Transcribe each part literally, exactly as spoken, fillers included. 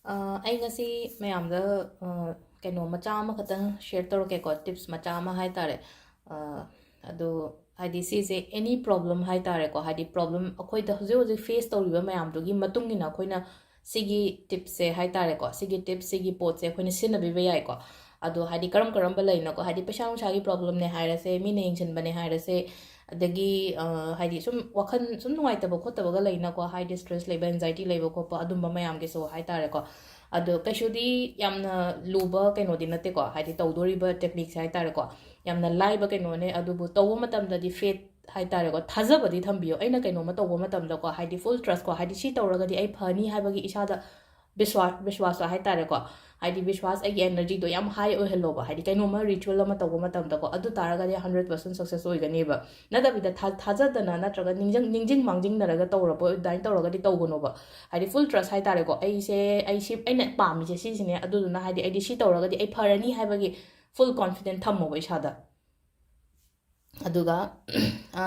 ꯑ, ꯑꯩ ꯉꯁꯤ ꯃꯌꯥꯝꯗ, ꯑ, ꯀꯩꯅꯣ ꯃꯆꯥ ꯑꯃꯈꯛꯇꯪ share ꯇꯧꯔꯛꯀꯦꯀꯣ, tips ꯃꯆꯥ ꯑꯃ ꯍꯥꯏ ꯇꯥꯔꯦ꯫ ꯑ, ꯑꯗꯣ ꯍꯥꯏꯗꯤ ꯁꯤꯁꯦ any problem ꯍꯥꯏ ꯇꯥꯔꯦꯀꯣ, ꯍꯥꯏꯗꯤ problem ꯑꯩꯈꯣꯏꯗ ꯍꯧꯖꯤꯛ ꯍꯧꯖꯤꯛ face ꯇꯧꯔꯤꯕ ꯃꯌꯥꯝꯗꯨꯒꯤ ꯃꯇꯨꯡ ꯏꯟꯅ ꯑꯩꯈꯣꯏꯅ ꯁꯤꯒꯤ tipsꯁꯦ ꯍꯥꯏ ꯇꯥꯔꯦꯀꯣ, ꯁꯤꯒꯤ tips, ꯁꯤꯒꯤ ꯄꯣꯠꯁꯦ ꯑꯩꯈꯣꯏꯅ ꯁꯤꯖꯤꯟꯅꯕꯤꯕ ꯌꯥꯏꯀꯣ꯫ ꯑꯗꯣ ꯍꯥꯏꯗꯤ ꯀꯔꯝ ꯀꯔꯝꯕ ꯂꯩꯅꯀꯣ, ꯍꯥꯏꯗꯤ ꯄꯩꯁꯥ ꯅꯨꯡꯁꯥꯒꯤ problemꯅꯦ ꯍꯥꯏꯔꯁꯦ, ꯃꯤꯅ ꯌꯦꯡꯁꯤꯟꯕꯅꯦ ꯍꯥꯏꯔꯁꯦ, ꯑꯗꯒꯤ, ꯑ, ꯍꯥꯏꯗꯤ ꯁꯨꯝ ꯋꯥꯈꯜ ꯁꯨꯝ ꯅꯨꯡꯉꯥꯏꯇꯕ ꯈꯣꯠꯇꯕꯒ ꯂꯩꯅꯀꯣ, ꯍꯥꯏꯗꯤ stress ꯂꯩꯕ, anxiety ꯂꯩꯕ ꯈꯣꯠꯄ ꯑꯗꯨꯝꯕ ꯃꯌꯥꯝꯒꯤꯁꯨ ꯍꯥꯏ ꯇꯥꯔꯦꯀꯣ꯫ ꯑꯗꯣ ꯀꯩꯁꯨꯗꯤ ꯌꯥꯝꯅ ꯂꯨꯕ ꯀꯩꯅꯣꯗꯤ ꯅꯠꯇꯦꯀꯣ, ꯍꯥꯏꯗꯤ ꯇꯧꯗꯣꯔꯤꯕ techniqueꯁꯦ ꯍꯥꯏ ꯇꯥꯔꯦꯀꯣ꯫ ꯌꯥꯝꯅ ꯂꯥꯏꯕ ꯀꯩꯅꯣꯅꯦ, ꯑꯗꯨꯕꯨ ꯇꯧꯕ ꯃꯇꯝꯗꯗꯤ faith ꯍꯥꯏ ꯇꯥꯔꯦꯀꯣ, ꯊꯥꯖꯕꯗꯤ ꯊꯝꯕꯤꯌꯣ꯫ ꯑꯩꯅ ꯀꯩꯅꯣꯝꯃ ꯇꯧꯕ ꯃꯇꯝꯗꯀꯣ, ꯍꯥꯏꯗꯤ full trust ꯀꯣ, ꯍꯥꯏꯗꯤ ꯁꯤ ꯇꯧꯔꯒꯗꯤ ꯑꯩ ꯐꯅꯤ ꯍꯥꯏꯕꯒꯤ ꯏꯁꯥꯗ ꯕꯤꯁ꯭ꯋꯥ-, ꯕꯤꯁ꯭ꯋꯥꯁ ꯍꯥꯏ ꯇꯥꯔꯦꯀꯣ, ꯍꯥꯏꯗꯤ ꯕꯤꯁ꯭ꯋꯥꯁ, ꯑꯩꯒꯤ energyꯗꯣ ꯌꯥꯝ high ꯑꯣꯏꯍꯜꯂꯣꯕ꯫ ꯍꯥꯏꯗꯤ ꯀꯩꯅꯣꯝꯃ ritual ꯑꯃ ꯇꯧꯕ ꯃꯇꯝꯗꯀꯣ, ꯑꯗꯨ ꯇꯥꯔꯒꯗꯤ hundred percent success ꯑꯣꯏꯒꯅꯦꯕ꯫ ꯅꯠꯇꯕꯤꯗ ꯊꯥ-, ꯊꯥꯖꯗꯅ ꯅꯠꯇ꯭ꯔꯒ ꯅꯤꯡꯖꯪ-, ꯅꯤꯡꯖꯤꯡ ꯃꯥꯡꯖꯤꯡꯅꯔꯒ ꯇꯧꯔꯕ ꯑꯗꯨꯃꯥꯏꯅ ꯇꯧꯔꯒꯗꯤ ꯇꯧꯒꯅꯣꯕ꯫ ꯍꯥꯏꯗꯤ full trust ꯍꯥꯏ ꯇꯥꯔꯦꯀꯣ, ꯑꯩꯁꯦ, ꯑꯩ ꯁꯤ, ꯑꯩꯅ ꯄꯥꯝꯃꯤꯁꯦ ꯁꯤꯁꯤꯅꯦ, ꯑꯗꯨꯗꯨꯅ ꯍꯥꯏꯗꯤ ꯑꯩꯗꯤ ꯁꯤ ꯇꯧꯔꯒꯗꯤ ꯑꯩ ꯐꯔꯅꯤ ꯍꯥꯏꯕꯒꯤ full confident ꯊꯝꯃꯣꯕ ꯏꯁꯥꯗ꯫ ꯑꯗꯨꯒ, ꯑ,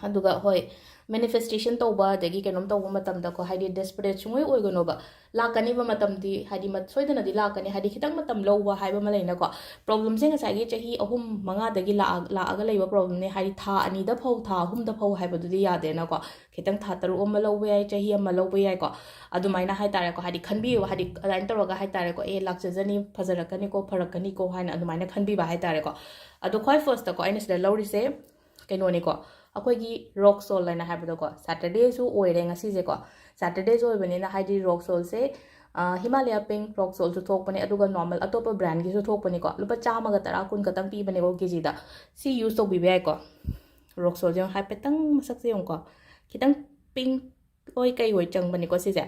ꯑꯗꯨꯒ ꯍꯣꯏ, manifestation ꯇꯧꯕ ꯑꯗꯒꯤ ꯀꯩꯅꯣꯝ ꯇꯧꯕ ꯃꯇꯝꯗꯀꯣ, ꯍꯥꯏꯗꯤ desperate ꯁꯨꯡꯑꯣꯏ ꯑꯣꯏꯒꯅꯣꯕ꯫ ꯂꯥꯛꯀꯅꯤꯕ ꯃꯇꯝꯗꯤ, ꯍꯥꯏꯗꯤ ꯃ-, ꯁꯣꯏꯗꯅꯗꯤ ꯂꯥꯛꯀꯅꯤ, ꯍꯥꯏꯗꯤ ꯈꯤꯇꯪ ꯃꯇꯝ ꯂꯧꯕ ꯍꯥꯏꯕ ꯑꯃ ꯂꯩꯅꯀꯣ꯫ Problemꯁꯦ ꯉꯁꯥꯏꯒꯤ ꯆꯍꯤ ꯑꯍꯨꯝ ꯃꯉꯥꯗꯒꯤ ꯂꯥꯛꯑ-, ꯂꯥꯛꯑꯒ ꯂꯩꯕ problemꯅꯦ, ꯍꯥꯏꯗꯤ ꯊꯥ ꯑꯅꯤꯗ ꯐꯧ, ꯊꯥ ꯑꯍꯨꯝꯗ ꯐꯧ ꯍꯥꯏꯕꯗꯨꯗꯤ ꯌꯥꯗꯦꯅꯀꯣ꯫ ꯈꯤꯇꯪ ꯊꯥ ꯇꯔꯨꯛ ꯑꯃ ꯂꯧꯕ ꯌꯥꯏ, ꯆꯍꯤ ꯑꯃ ꯂꯧꯕ ꯌꯥꯏꯀꯣ꯫ ꯑꯗꯨꯃꯥꯏꯅ ꯍꯥꯏ ꯇꯥꯔꯦꯀꯣ, ꯍꯥꯏꯗꯤ ꯈꯟꯕꯤꯌꯨ, ꯍꯥꯏꯗꯤ ꯑꯗꯨꯃꯥꯏꯅ ꯇꯧꯔꯒ ꯍꯥꯏ ꯇꯥꯔꯦꯀꯣ, "ꯑꯦ, ꯂꯥꯛꯆꯖꯅꯤ, ꯐꯖꯔꯛꯀꯅꯤꯀꯣ, ꯐꯔꯛꯀꯅꯤꯀꯣ" ꯍꯥꯏꯅ ꯑꯗꯨꯃꯥꯏꯅ ꯈꯟꯕꯤꯕ ꯍꯥꯏ ꯇꯥꯔꯦꯀꯣ꯫ ꯑꯗꯣ ꯈ꯭ꯋꯥꯏ firstꯇꯀꯣ ꯑꯩꯅ ꯁꯤꯗ ꯂꯧꯔꯤꯁꯦ ꯀꯩꯅꯣꯅꯤꯀꯣ, ꯑꯩꯈꯣꯏꯒꯤ rock salt ꯍꯥꯏꯅ ꯍꯥꯏꯕꯗꯣꯀꯣ, Saturdayꯁꯨ ꯑꯣꯏꯔꯦ ꯉꯁꯤꯁꯦꯀꯣ꯫ Saturdayꯁꯨ ꯑꯣꯏꯕꯅꯤꯅ ꯍꯥꯏꯗꯤ rock saltꯁꯦ, ꯑ, Himalaya Pink rock saltꯁꯨ ꯊꯣꯛꯄꯅꯦ, ꯑꯗꯨꯒ normal ꯑꯇꯣꯞꯄ brandꯒꯤꯁꯨ ꯊꯣꯛꯄꯅꯤꯀꯣ꯫ ꯂꯨꯄꯥ ꯆꯥꯝꯃꯒ ꯇꯔꯥ, ꯀꯨꯟ ꯈꯛꯇꯪ ꯄꯤꯕꯅꯦꯀꯣ ꯀꯦꯖꯤꯗ꯫ ꯁꯤ use ꯇꯧꯕꯤꯕ ꯌꯥꯏꯀꯣ꯫ Rock saltꯁꯦ ꯍꯥꯏꯐꯦꯠꯇꯪ ꯃꯁꯛꯁꯦ ꯌꯦꯡꯉꯨꯀꯣ, ꯈꯤꯇꯪ pink ꯑꯣꯏ ꯀꯩ ꯑꯣꯏ ꯆꯪꯕꯅꯤꯀꯣ ꯁꯤꯁꯦ꯫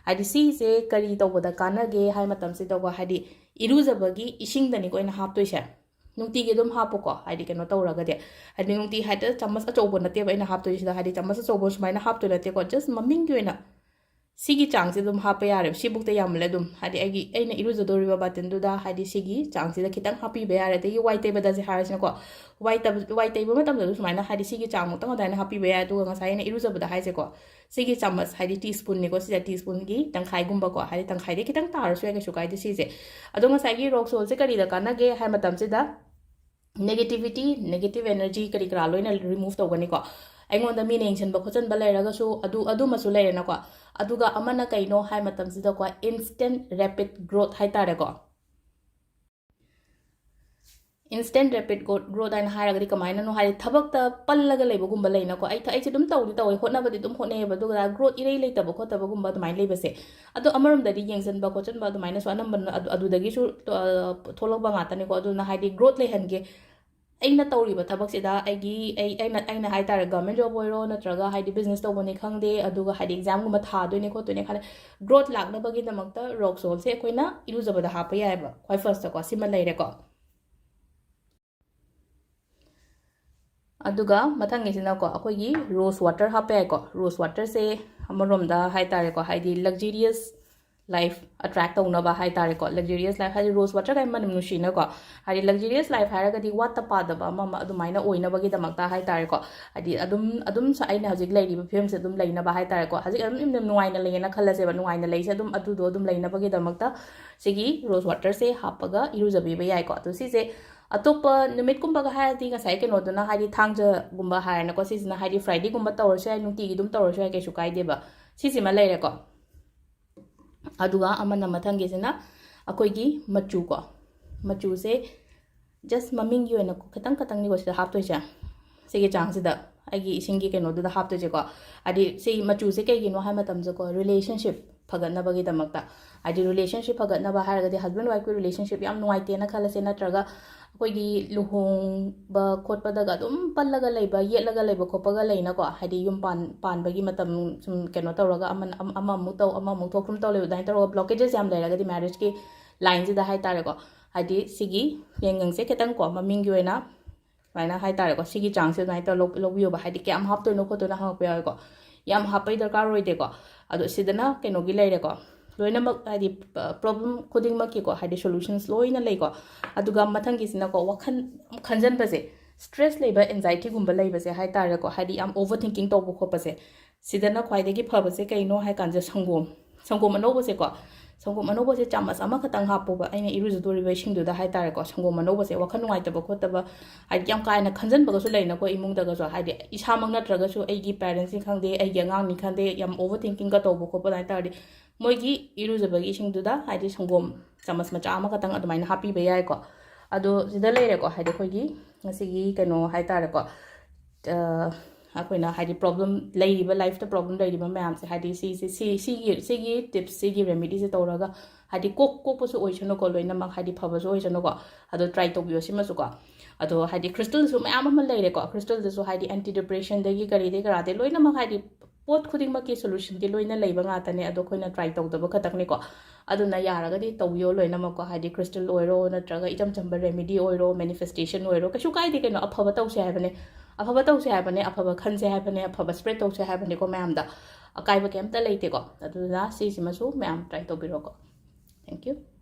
ꯍꯥꯏꯗꯤ ꯁꯤꯁꯦ ꯀꯔꯤ ꯇꯧꯕꯗ ꯀꯥꯟꯅꯒꯦ ꯍꯥꯏ ꯃꯇꯝꯁꯤꯗꯀꯣ, ꯍꯥꯏꯗꯤ ꯏꯔꯨꯖꯕꯒꯤ ꯏꯁꯤꯡꯗꯅꯤꯀꯣ ꯑꯩꯅ ꯍꯥꯞꯇꯣꯏꯁꯦ꯫ ꯅꯨꯡꯇꯤꯒꯤ ꯑꯗꯨꯝ ꯍꯥꯞꯄꯨꯀꯣ, ꯍꯥꯏꯗꯤ ꯀꯩꯅꯣ ꯇꯧꯔꯒꯗꯤ, ꯍꯥꯏꯗꯤ ꯅꯨꯡꯇꯤ ꯍꯦꯛꯇ ꯆꯥꯃꯁ ꯑꯆꯧꯕ ꯅꯠꯇꯦꯕ ꯑꯩꯅ ꯍꯥꯞꯇꯣꯏꯁꯤꯗ, ꯍꯥꯏꯗꯤ ꯆꯥꯃꯁ ꯑꯆꯧꯕ ꯁꯨꯃꯥꯏꯅ ꯍꯥꯞꯇꯣꯏ ꯅꯠꯇꯦꯀꯣ, just ꯃꯃꯤꯡꯒꯤ ꯑꯣꯏꯅ ꯁꯤꯒꯤ ꯆꯥꯡꯁꯦ ꯑꯗꯨꯝ ꯍꯥꯞꯄ ꯌꯥꯔꯦꯕ꯫ ꯁꯤꯕꯨꯛꯇ ꯌꯥꯝꯃꯜꯂꯦ꯫ ꯑꯗꯨꯝ ꯍꯥꯏꯗꯤ ꯑꯩꯒꯤ, ꯑꯩꯅ ꯏꯔꯨꯖꯗꯧꯔꯤꯕ ꯕꯥꯇꯤꯟꯗꯨꯗ ꯍꯥꯏꯗꯤ ꯁꯤꯒꯤ ꯆꯥꯡꯁꯤꯗ ꯈꯤꯇꯪ ꯍꯥꯞꯄꯤꯕ ꯌꯥꯔꯦ꯫ ꯑꯗꯒꯤ ꯋꯥꯏ ꯇꯩꯕꯗꯁꯦ ꯍꯥꯏꯔꯁꯤꯅꯀꯣ, ꯋꯥꯏ ꯇꯕ-, ꯋꯥꯏ ꯇꯩꯕ ꯃꯇꯝꯗꯁꯨ ꯁꯨꯃꯥꯏꯅ ꯍꯥꯏꯗꯤ ꯁꯤꯒꯤ ꯆꯥꯡꯃꯨꯛꯇꯪ ꯑꯗꯨꯃꯥꯏꯅ ꯍꯥꯞꯄꯤꯕ ꯌꯥꯏ꯫ ꯑꯗꯨꯒ ꯉꯁꯥꯏ ꯑꯩꯅ ꯏꯔꯨꯖꯕꯗ ꯍꯥꯏꯁꯦꯀꯣ, ꯁꯤꯒꯤ ꯆꯥꯃꯁ ꯍꯥꯏꯗꯤ ꯇꯤ ꯁ꯭ꯄꯨꯟꯅꯤꯀꯣ, ꯁꯤꯁꯦ ꯇꯤ ꯁ꯭ꯄꯨꯟꯒꯤ ꯇꯪꯈꯥꯏꯒꯨꯝꯕꯀꯣ, ꯍꯥꯏꯗꯤ ꯇꯪꯈꯥꯏꯗꯩ ꯈꯤꯇꯪ ꯇꯥꯔꯁꯨ ꯌꯥꯏ, ꯀꯩꯁꯨ ꯀꯥꯏꯗꯦ ꯁꯤꯁꯦ꯫ ꯑꯗꯣ ꯉꯁꯥꯏꯒꯤ ꯔꯣꯛ ꯁꯣꯜꯁꯦ ꯀꯔꯤꯗ ꯀꯥꯟꯅꯒꯦ ꯍꯥꯏ ꯃꯇꯝꯁꯤꯗ, negativity, negative energy ꯀꯔꯤ ꯀꯔꯥ ꯂꯣꯏꯅ remove ꯇꯧꯒꯅꯤꯀꯣ꯫ ꯑꯩꯉꯣꯟꯗ ꯃꯤꯅ ꯌꯦꯡꯁꯤꯟꯕ ꯈꯣꯠꯆꯟꯕ ꯂꯩꯔꯒꯁꯨ ꯑꯗꯨ, ꯑꯗꯨꯃꯁꯨ ꯂꯩꯔꯦꯅꯀꯣ꯫ ꯑꯗꯨꯒ ꯑꯃꯅ ꯀꯩꯅꯣ ꯍꯥꯏ ꯃꯇꯝꯁꯤꯗꯀꯣ, instant rapid growth ꯍꯥꯏꯇꯥꯔꯦꯀꯣ꯫ Instant rapid growth, growth ꯍꯥꯏꯅ ꯍꯥꯏꯔꯒꯗꯤ ꯀꯃꯥꯏꯅꯅꯣ ꯍꯥꯏꯗꯤ, ꯊꯕꯛꯇ ꯄꯜꯂꯒ ꯂꯩꯕꯒꯨꯝꯕ ꯂꯩꯅꯀꯣ꯫ ꯑꯩ ꯊ-, ꯑꯩꯁꯦ ꯑꯗꯨꯝ ꯇꯧꯗꯤ ꯇꯧꯋꯦ, ꯍꯣꯠꯅꯕꯗꯤ ꯑꯗꯨꯝ ꯍꯣꯠꯅꯩꯌꯦꯕ, ꯑꯗꯨꯒ growth ꯏꯔꯩ ꯂꯩꯇꯕ ꯈꯣꯠꯇꯕꯒꯨꯝꯕ ꯑꯗꯨꯃꯥꯏꯅ ꯂꯩꯕꯁꯦ꯫ ꯑꯗꯣ ꯑꯃꯔꯣꯝꯗꯗꯤ ꯌꯦꯡꯁꯤꯟꯕ ꯈꯣꯠꯆꯟꯕ ꯑꯗꯨꯃꯥꯏꯅꯁꯨ ꯑꯅꯝꯕꯅ ꯑꯗꯨ, ꯑꯗꯨꯗꯒꯤꯁꯨ, ꯑ, ꯊꯣꯛꯂꯛꯄ ꯉꯥꯛꯇꯅꯤꯀꯣ꯫ ꯑꯗꯨꯅ ꯍꯥꯏꯗꯤ growth ꯂꯩꯍꯟꯒꯦ꯫ ꯑꯩꯅ ꯇꯧꯔꯤꯕ ꯊꯕꯛꯁꯤꯗ ꯑꯩꯒꯤ, ꯑꯩ, ꯑꯩꯅ, ꯑꯩꯅ ꯍꯥꯏꯇꯥꯔꯦ, government job ꯑꯣꯏꯔꯣ, ꯅꯠꯇ꯭ꯔꯒ ꯍꯥꯏꯗꯤ business ꯇꯧꯕꯅꯤ ꯈꯪꯗꯦ, ꯑꯗꯨꯒ ꯍꯥꯏꯗꯤ examꯒꯨꯝꯕ ꯊꯥꯗꯣꯏꯅꯦ ꯈꯣꯠꯇꯣꯏꯅꯦ ꯈꯜꯂꯦ, growth ꯂꯥꯛꯅꯕꯒꯤꯗꯃꯛꯇ ꯔꯣꯛ ꯁꯣꯜꯁꯦ ꯑꯩꯈꯣꯏꯅ ꯏꯔꯨꯖꯕꯗ ꯍꯥꯞꯄ ꯌꯥꯏꯑꯕ, ꯈ꯭ꯋꯥꯏ firstꯇꯀꯣ꯫ ꯁꯤꯃ ꯂꯩꯔꯦꯀꯣ꯫ ꯑꯗꯨꯒ ꯃꯊꯪꯒꯤꯁꯤꯅꯀꯣ, ꯑꯩꯈꯣꯏꯒꯤ rose water ꯍꯥꯞꯄ ꯌꯥꯏꯀꯣ꯫ Rose waterꯁꯦ ꯑꯃꯔꯣꯝꯗ ꯍꯥꯏꯇꯥꯔꯦꯀꯣ, ꯍꯥꯏꯗꯤ luxurious life attract ꯇꯧꯅꯕ ꯍꯥꯏꯇꯥꯔꯦꯀꯣ꯫ Luxurious life ꯍꯥꯏꯗꯤ rose water ꯀꯥꯏ ꯃꯅꯝ ꯅꯨꯡꯁꯤꯅꯀꯣ, ꯍꯥꯏꯗꯤ luxurious life ꯍꯥꯏꯔꯒꯗꯤ ꯋꯥꯠꯇ ꯄꯥꯗꯕ ꯑꯃ, ꯑꯃ ꯑꯗꯨꯃꯥꯏꯅ ꯑꯣꯏꯅꯕꯒꯤꯗꯃꯛꯇ ꯍꯥꯏꯇꯥꯔꯦꯀꯣ꯫ ꯍꯥꯏꯗꯤ ꯑꯗꯨꯝ, ꯑꯗꯨꯝ ꯁ-, ꯑꯩꯅ ꯍꯧꯖꯤꯛ ꯂꯩꯔꯤꯕ ꯐꯤꯕꯝꯁꯦ ꯑꯗꯨꯝ ꯂꯩꯅꯕ ꯍꯥꯏꯇꯥꯔꯦꯀꯣ꯫ ꯍꯧꯖꯤꯛ ꯑꯗꯨꯝ ꯌꯥꯝꯅ ꯅꯨꯡꯉꯥꯏꯅ ꯂꯩꯌꯦꯅ ꯈꯜꯂꯁꯦꯕ, ꯅꯨꯡꯉꯥꯏꯅ ꯂꯩꯁꯦ ꯑꯗꯨꯝ, ꯑꯗꯨꯗꯣ ꯑꯗꯨꯝ ꯂꯩꯅꯕꯒꯤꯗꯃꯛꯇ ꯁꯤꯒꯤ rose waterꯁꯦ ꯍꯥꯞꯄꯒ ꯏꯔꯨꯖꯕꯤꯕ ꯌꯥꯏꯀꯣ꯫ ꯑꯗꯣ ꯁꯤꯁꯦ ꯑꯇꯣꯞꯄ ꯅꯨꯃꯤꯠꯀꯨꯝꯕꯒ ꯍꯥꯏꯔꯗꯤ ꯉꯁꯥꯏ ꯀꯩꯅꯣꯗꯨꯅ, ꯍꯥꯏꯗꯤ ꯊꯥꯡꯖꯒꯨꯝꯕ ꯍꯥꯏꯔꯦꯅꯀꯣ, ꯁꯤꯁꯤꯅ ꯍꯥꯏꯗꯤ Fridayꯒꯨꯝꯕ ꯇꯧꯔꯁꯨ ꯌꯥꯏ, ꯅꯨꯡꯇꯤꯒꯤ ꯑꯗꯨꯝ ꯇꯧꯔꯁꯨ ꯌꯥꯏ, ꯀꯩꯁꯨ ꯀꯥꯏꯗꯦꯕ꯫ ꯁꯤꯁꯤꯃ ꯂꯩꯔꯦꯀꯣ꯫ ꯑꯗꯨꯒ ꯑꯃꯅ ꯃꯊꯪꯒꯤꯁꯤꯅ ꯑꯩꯈꯣꯏꯒꯤ ꯃꯆꯨꯀꯣ꯫ ꯃꯆꯨꯁꯦ just ꯃꯃꯤꯡꯒꯤ ꯑꯣꯏꯅ ꯈꯤꯇꯪ ꯈꯛꯇꯪꯅꯤꯀꯣ ꯁꯤꯗ ꯍꯥꯞꯇꯣꯏꯁꯦ꯫ ꯁꯤꯒꯤ ꯆꯥꯡꯁꯤꯗ ꯑꯩꯒꯤ ꯏꯁꯤꯡꯒꯤ ꯀꯩꯅꯣꯗꯨꯗ ꯍꯥꯞꯇꯣꯏꯁꯦꯀꯣ꯫ ꯍꯥꯏꯗꯤ ꯁꯤ ꯃꯆꯨꯁꯦ ꯀꯩꯒꯤꯅꯣ ꯍꯥꯏ ꯃꯇꯝꯗꯀꯣ, relationship ꯐꯒꯠꯅꯕꯒꯤꯗꯃꯛꯇ꯫ ꯍꯥꯏꯗꯤ relationship ꯐꯒꯠꯅꯕ ꯍꯥꯏꯔꯒꯗꯤ husband wifeꯀꯤ relationship ꯌꯥꯝ ꯅꯨꯡꯉꯥꯏꯇꯦꯅ ꯈꯜꯂꯁꯦ, ꯅꯠꯇ꯭ꯔꯒ ꯑꯩꯈꯣꯏꯒꯤ ꯂꯨꯍꯣꯡꯕ ꯈꯣꯠꯄꯗꯒ ꯑꯗꯨꯝ ꯄꯜꯂꯒ ꯂꯩꯕ, ꯌꯦꯠꯂꯒ ꯂꯩꯕ ꯈꯣꯠꯄꯒ ꯂꯩꯅꯀꯣ, ꯍꯥꯏꯗꯤ ꯌꯨꯝ ꯄꯥꯟ-, ꯄꯥꯟꯕꯒꯤ ꯃꯇꯝ ꯁꯨꯝ ꯀꯩꯅꯣ ꯇꯧꯔꯒ ꯑꯃꯅ ꯑꯃ-, ꯑꯃꯃꯨꯛ ꯇꯧ, ꯑꯃꯃꯨꯛ ꯊꯣꯛ, ꯁꯨꯝ ꯇꯧ ꯂꯩꯕ, ꯑꯗꯨꯃꯥꯏꯅ ꯇꯧꯔꯒ blockages ꯌꯥꯝ ꯂꯩꯔꯒꯗꯤ marriageꯀꯤ lineꯁꯤꯗ ꯍꯥꯏꯇꯥꯔꯦꯀꯣ, ꯍꯥꯏꯗꯤ ꯁꯤꯒꯤ ꯌꯦꯡꯒꯪꯁꯦ ꯈꯤꯇꯪ ꯀꯣ, ꯃꯃꯤꯡꯒꯤ ꯑꯣꯏꯅ ꯁꯨꯃꯥꯏꯅ ꯍꯥꯏꯇꯥꯔꯦꯀꯣ, ꯁꯤꯒꯤ ꯆꯥꯡꯁꯦ ꯑꯗꯨꯃꯥꯏꯅ ꯇꯧꯔ ꯂꯧ-, ꯂꯧꯕꯤꯌꯣꯕ꯫ ꯍꯥꯏꯗꯤ ꯀꯌꯥꯝ ꯍꯥꯞꯇꯣꯏꯅꯣ ꯈꯣꯠꯇꯣꯏꯅꯣ ꯍꯪꯉꯛꯄ ꯌꯥꯎꯋꯦꯀꯣ꯫ ꯌꯥꯝ ꯍꯥꯞꯄꯩ ꯗꯔꯀꯥꯔ ꯑꯣꯏꯗꯦꯀꯣ꯫ ꯑꯗꯣ ꯁꯤꯗꯅ ꯀꯩꯅꯣꯒꯤ ꯂꯩꯔꯦꯀꯣ, ꯂꯣꯏꯅꯃꯛ ꯍꯥꯏꯗꯤ ꯄ꯭ꯔꯣꯕ꯭ꯂꯦꯝ ꯈꯨꯗꯤꯡꯃꯛꯀꯤꯀꯣ ꯍꯥꯏꯗꯤ ꯁꯣꯂꯨꯁꯟꯁ ꯂꯣꯏꯅ ꯂꯩꯀꯣ꯫ ꯑꯗꯨꯒ ꯃꯊꯪꯒꯤꯁꯤꯅꯀꯣ, ꯋꯥꯈꯜ ꯈꯟꯖꯟꯕꯁꯦ, ꯁ꯭ꯇ꯭ꯔꯦꯁ ꯂꯩꯕ, ꯑꯦꯟꯖꯥꯏꯇꯤꯒꯨꯝꯕ ꯂꯩꯕꯁꯦ ꯍꯥꯏ ꯇꯥꯔꯦꯀꯣ, ꯍꯥꯏꯗꯤ ꯌꯥꯝ ꯑꯣꯚꯔ ꯊꯤꯡꯀꯤꯡ ꯇꯧꯕ ꯈꯣꯠꯄꯁꯦ, ꯁꯤꯗꯅ ꯈ꯭ꯋꯥꯏꯗꯒꯤ ꯐꯕꯁꯦ ꯀꯩꯅꯣ ꯍꯥꯏ ꯀꯥꯟꯁꯦ, ꯁꯪꯒꯣꯝ, ꯁꯪꯒꯣꯝ ꯑꯅꯧꯕꯁꯦꯀꯣ, ꯁꯪꯒꯣꯝ ꯑꯅꯧꯕꯁꯦ ꯆꯥꯃꯁ ꯑꯃꯈꯛꯇꯪ ꯍꯥꯞꯄꯣꯕ, ꯑꯩꯅ ꯏꯔꯨꯖꯗꯣꯔꯤꯕ ꯏꯁꯤꯡꯗꯨꯗ ꯍꯥꯏ ꯇꯥꯔꯦꯀꯣ, ꯁꯪꯒꯣꯝ ꯑꯅꯧꯕꯁꯦ꯫ ꯋꯥꯈꯜ ꯅꯨꯡꯉꯥꯏꯇꯕ ꯈꯣꯠꯇꯕ, ꯍꯥꯏꯗꯤ ꯌꯥꯝ ꯀꯥ ꯍꯦꯟꯅ ꯈꯟꯖꯟꯕꯒꯁꯨ ꯂꯩꯅꯀꯣ, ꯏꯃꯨꯡꯗꯒꯁꯨ, ꯍꯥꯏꯗꯤ ꯏꯁꯥꯃꯛ ꯅꯠꯇ꯭ꯔꯒꯁꯨ ꯑꯩꯒꯤ ꯄꯦꯔꯦꯟꯁꯁꯤꯡ ꯈꯪꯗꯦ, ꯑꯩꯒꯤ ꯑꯉꯥꯡꯅꯤ ꯈꯪꯗꯦ, ꯌꯥꯝ ꯑꯣꯚꯔ ꯊꯤꯡꯀꯤꯡꯒ ꯇꯧꯕ ꯈꯣꯠꯄ ꯑꯗꯨꯃꯥꯏꯅ ꯇꯧꯔꯗꯤ, ꯃꯣꯏꯒꯤ ꯏꯔꯨꯖꯕꯒꯤ ꯏꯁꯤꯡꯗꯨꯗ ꯍꯥꯏꯗꯤ ꯁꯪꯒꯣꯝ ꯆꯥꯃꯁ ꯃꯆꯥ ꯑꯃꯈꯛꯇꯪ ꯑꯗꯨꯃꯥꯏꯅ ꯍꯥꯞꯄꯤꯕ ꯌꯥꯏꯀꯣ꯫ ꯑꯗꯣ ꯁꯤꯗ ꯂꯩꯔꯦꯀꯣ, ꯍꯥꯏꯗꯤ ꯑꯩꯈꯣꯏꯒꯤ ꯉꯁꯤꯒꯤ ꯀꯩꯅꯣ ꯍꯥꯏ ꯇꯥꯔꯦꯀꯣ, ꯑ, ꯑꯩꯈꯣꯏꯅ ꯍꯥꯏꯗꯤ ꯄ꯭ꯔꯣꯕ꯭ꯂꯦꯝ ꯂꯩꯔꯤꯕ, ꯂꯥꯏꯐꯇ ꯄ꯭ꯔꯣꯕ꯭ꯂꯦꯝ ꯂꯩꯔꯤꯕ ꯃꯌꯥꯝꯁꯦ, ꯍꯥꯏꯗꯤ ꯁꯤꯁꯦ, ꯁꯤ, ꯁꯤꯒꯤ, ꯁꯤꯒꯤ ꯇꯤꯞꯁ, ꯁꯤꯒꯤ ꯔꯦꯃꯤꯗꯤꯁꯦ ꯇꯧꯔꯒ ꯍꯥꯏꯗꯤ ꯀꯣꯛ, ꯀꯣꯛꯄꯁꯨ ꯑꯣꯏꯁꯅꯨꯀꯣ, ꯂꯣꯏꯅꯃꯛ ꯍꯥꯏꯗꯤ ꯐꯕꯁꯨ ꯑꯣꯏꯁꯅꯨꯀꯣ꯫ ꯑꯗꯣ ꯇ꯭ꯔꯥꯏ ꯇꯧꯕꯤꯌꯣ ꯁꯤꯃꯁꯨꯀꯣ꯫ ꯑꯗꯣ ꯍꯥꯏꯗꯤ ꯀ꯭ꯔꯤꯁꯇꯜꯁꯨ ꯃꯌꯥꯝ ꯑꯃ ꯂꯩꯔꯦꯀꯣ, ꯀ꯭ꯔꯤꯁꯇꯜꯗꯁꯨ ꯍꯥꯏꯗꯤ ꯑꯦꯟꯇꯤ ꯗꯤꯄ꯭ꯔꯦꯁꯟꯗꯒꯤ ꯀꯔꯤꯗꯒꯤ ꯀꯔꯥꯗꯒꯤ ꯂꯣꯏꯅꯃꯛ ꯍꯥꯏꯗꯤ ꯄꯣꯠ ꯈꯨꯗꯤꯡꯃꯛꯀꯤ ꯁꯣꯂꯨꯁꯟꯗꯤ ꯂꯣꯏꯅ ꯂꯩꯕ ꯉꯥꯛꯇꯅꯦ, ꯑꯗꯣ ꯑꯩꯈꯣꯏꯅ ꯇ꯭ꯔꯥꯏ ꯇꯧꯗꯕ ꯈꯛꯇꯪꯅꯤꯀꯣ꯫ ꯑꯗꯨꯅ ꯌꯥꯔꯒꯗꯤ ꯇꯧꯕꯤꯌꯣ ꯂꯣꯏꯅꯃꯛꯀꯣ, ꯍꯥꯏꯗꯤ ꯀ꯭ꯔꯤꯁꯇꯜ ꯑꯣꯏꯔꯣ, ꯅꯠꯇ꯭ꯔꯒ ꯏꯆꯝ ꯆꯝꯕ ꯔꯦꯃꯤꯗꯤ ꯑꯣꯏꯔꯣ, ꯃꯦꯅꯤꯐꯦꯁꯇꯦꯁꯟ ꯑꯣꯏꯔꯣ, ꯀꯩꯁꯨ ꯀꯥꯏꯗꯦ ꯀꯩꯅꯣ, ꯑꯐꯕ ꯇꯧꯁꯦ ꯍꯥꯏꯕꯅꯦ, ꯑꯐꯕ ꯇꯧꯁꯦ ꯍꯥꯏꯕꯅꯦ, ꯑꯐꯕ ꯈꯟꯁꯦ ꯍꯥꯏꯕꯅꯦ, ꯑꯐꯕ ꯁ꯭ꯄ꯭ꯔꯦꯗ ꯇꯧꯁꯦ ꯍꯥꯏꯕꯅꯦꯀꯣ ꯃꯌꯥꯝꯗ, ꯑꯀꯥꯏꯕ ꯀꯩꯝꯇ ꯂꯩꯇꯦꯀꯣ꯫ ꯑꯗꯨꯅ ꯁꯤꯁꯤꯃꯁꯨ ꯃꯌꯥꯝ ꯇ꯭ꯔꯥꯏ ꯇꯧꯕꯤꯔꯣꯀꯣ꯫ Thank you.